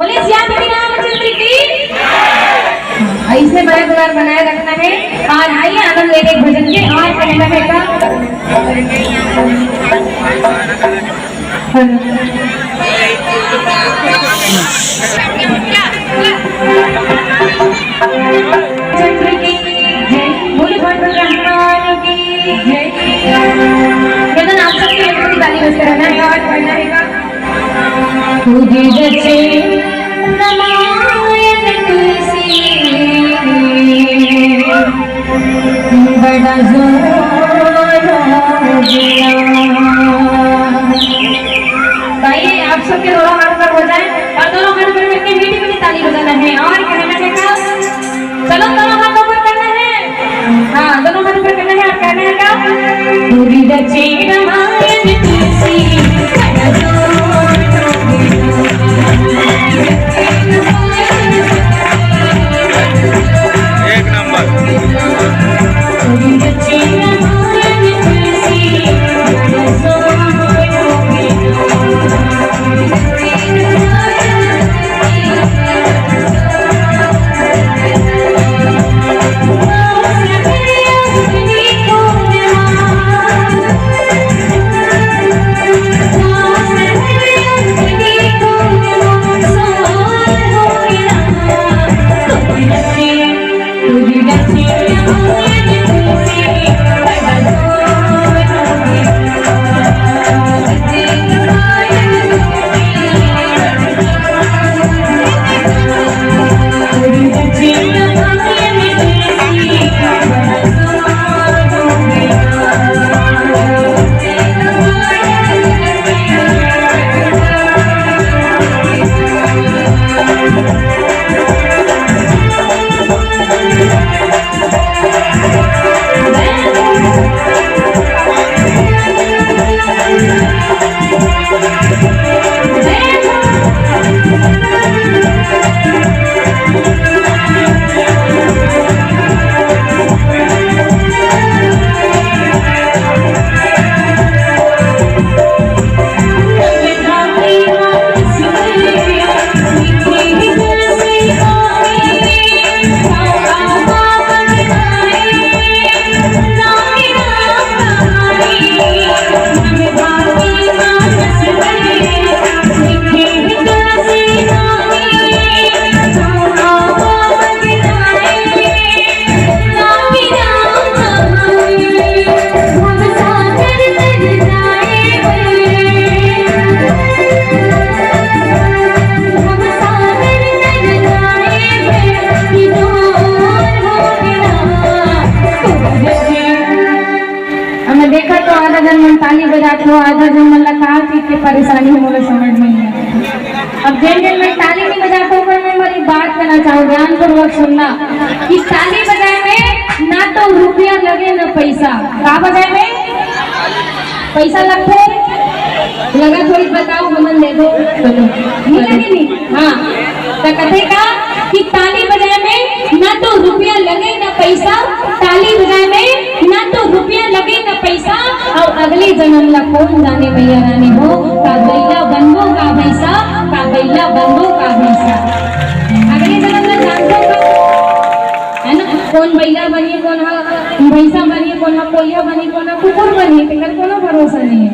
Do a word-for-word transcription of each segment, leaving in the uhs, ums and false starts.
बोले सियापति रामचंद्र की। ऐसे मया दुलार बनाए रखना है और आइए आनंद लेंगे भजन के। और कहना है का? चंद्र की जय, बोले भगवान की जय। वेदन आप सबके लिए थोड़ी ताली बजते रहना है और पढ़ना रहेगा। उदित रमायण तुलसी बड़ा जोर हो गया। तो आइए, आप सबके दोनों हाथ ऊपर हो जाए और दोनों हाथ ऊपर करके मीठी मीठी ताली बजाना है और कहना है का? चलो, दोनों हाथ ऊपर करना है। हाँ, दोनों हाथ ऊपर करना है और कहना है का? पूरी रचे रामायण तुलसी। एक नंबर। हमने देखा तो आधा झन मन ताली बजात हो, आधा झन मन ला का चीज के परेशानी हो, मोला समझ में नहीं आया। अब जेन जेन मन ताली नहीं बजात हो, ओकर मन बर एक बात कहना चाहूँ, ध्यानपूर्वक सुनना कि ताली बजाए में ना तो रुपया लगे, ना पैसा। का बजाए में? पैसा लगथे? लगा थोड़ी, बताओ, हमन दे दो। नहीं लगे, नहीं। हाँ, त कथे का कि ताली बजाए में ना तो रुपया लगे ना पैसा, ताली बजाए में ना तो रुपया लगे ना पैसा, अउ अगले जन्म ला कौन जाने भैया रानी हो, का बइला बनबो का भैंसा, का बइला बनबो का भैंसा। अगले जन्म ला जानबो का, है ना, कौन बइला बनही, कौन हा भैंसा बनही, कौन हा कोइया बनही, कौन हा कुकुर बनही, तेकर कोनो भरोसा नहीं है।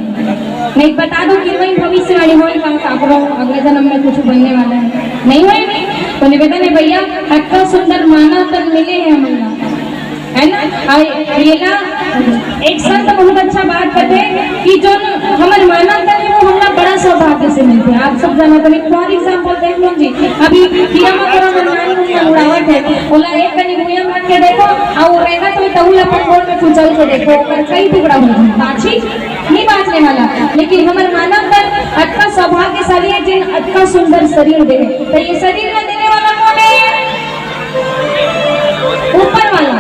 नहीं बता दो कि वही भविष्यवाणी होय का काकरो अगले जन्म में कुछ बनने वाला है, नहीं होय। तो निवेदन है भैया, अतना सुंदर मानव तन मिले है हमन ला, है ना? और ये ना एक संत बहुत अच्छा बात कथे कि जो हमर मानव तन है वो हमला बड़ा सौभाग्य से मिलथे। आप सब जानत हवे, for example देख लो जी, अभी कीरा मकोरा मन नानी मुनिया उड़ावत है, ओला एक कनी भुइयां रख के देखो, और रेंगत होय तहू ला अपन गोड़ में कुचल के देखो, ओकर कई टुकड़ा हो जाही, बाँचही? नहीं बाँचने वाला। लेकिन हमर मानव तन अतका सौभाग्यशाली है, जिन अतका सुंदर शरीर दे। तो ये शरीर ला देने वाला कौन है? ऊपर वाला।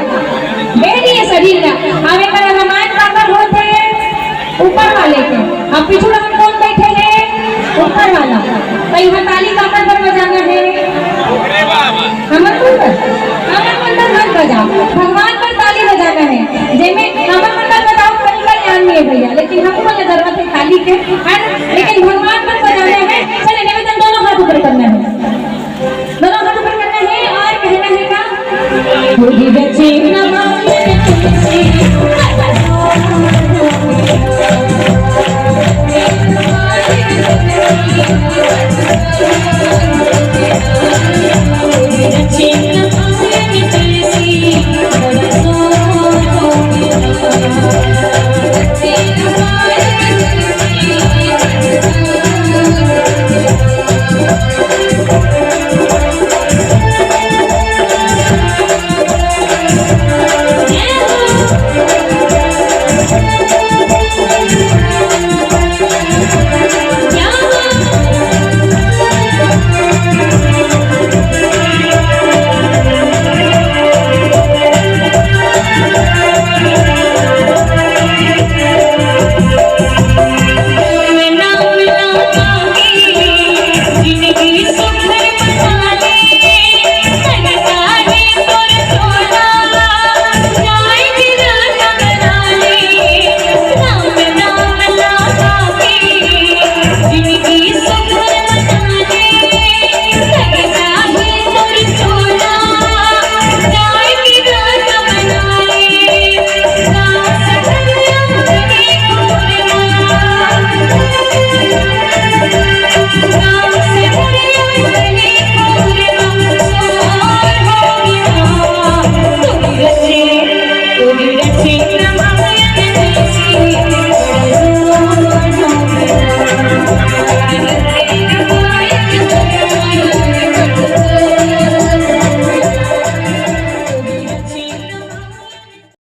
दे दिए शरीर ला। अब एकर अरमान काकर होत है? ऊपर वाले के। अब पीछू डहर कौन बैठे है? ऊपर वाला। तो यहाँ ताली काकर बर बजाना है? हमर मन बर, हमर मन बर मत बजाओ, भगवान बर ताली बजाना है। जेमे हमर मन बर बजाओ, कोई कल्याण नहीं है भैया, लेकिन हमको वाला जरूरत है ताली के, है ना? लेकिन भगवान बर बजाना है। चले, निवेदन, दोनों हाथ ऊपर करना है।